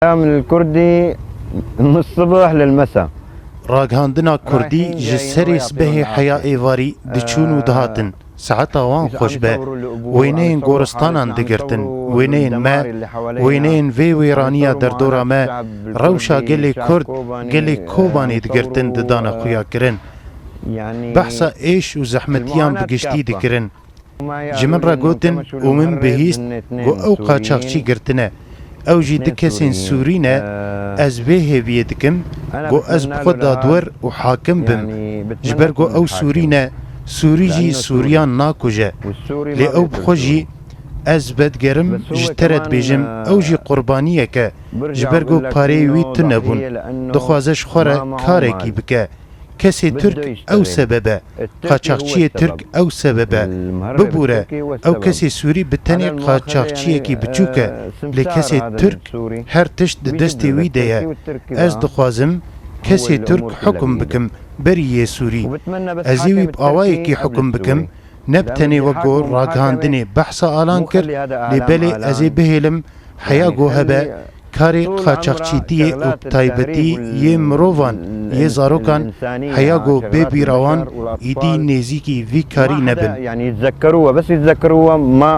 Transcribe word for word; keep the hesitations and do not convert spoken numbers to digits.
الكلام الكردي من الصبح للمساء. Ragihandina kurdî ji serê sibehê heya êvarî diçûn û dihatin. Saeta wan xweş be. Wêneyên goristanan digirtin, wêneyên me, wêneyên vê wêraniya derdora me, rewşa gelê Kurd, gelê Kobanê digirtin didane xuya kirin. Behsa êş û zehmetiyan bi giştî dikirin. Ji min re gotin û min bihîst ku ew qaçaxçî girtine. Ew jî du kesên Sûrî ne. Ez vê hêviyê dikim ku ez bi xwe dadwer û hakim bim. Ji ber ku ew Sûrî ne, Sûrî jî Sûriyan nakuje. Lê ew bi xwe jî, ez vedigerim ji te re dibêjim, ew jî qurbaniyek e. Ji ber ku pareyê wî tune bûn. Dixwaze ji xwe re karekî bike. Kesê Tirk ew sebeb e. Qaçaxçiyê Tirk ew sebeb e. Bibûre, ew kesê Sûrî bi tenê qaçaxçiyekî biçûk e, lê kesê Tirk her tişt di destê wî de ye. Ez dixwazim kesê Tirk hukum bikim berî yê Sûrî. Ez ê wî bi awayekî hukum bikim, ne bi tenê wek ku ragihandinê behsa Alan kir, lê belê ez ê bihêlim heya ku hebe karê qaçaxçîtiyê û bi taybetî yê mirovan, yê zarokan, heya ku bê bîra wan îdî nêzîkî vî karî nebin. يعني يتذكروها، بس يتذكروها، ما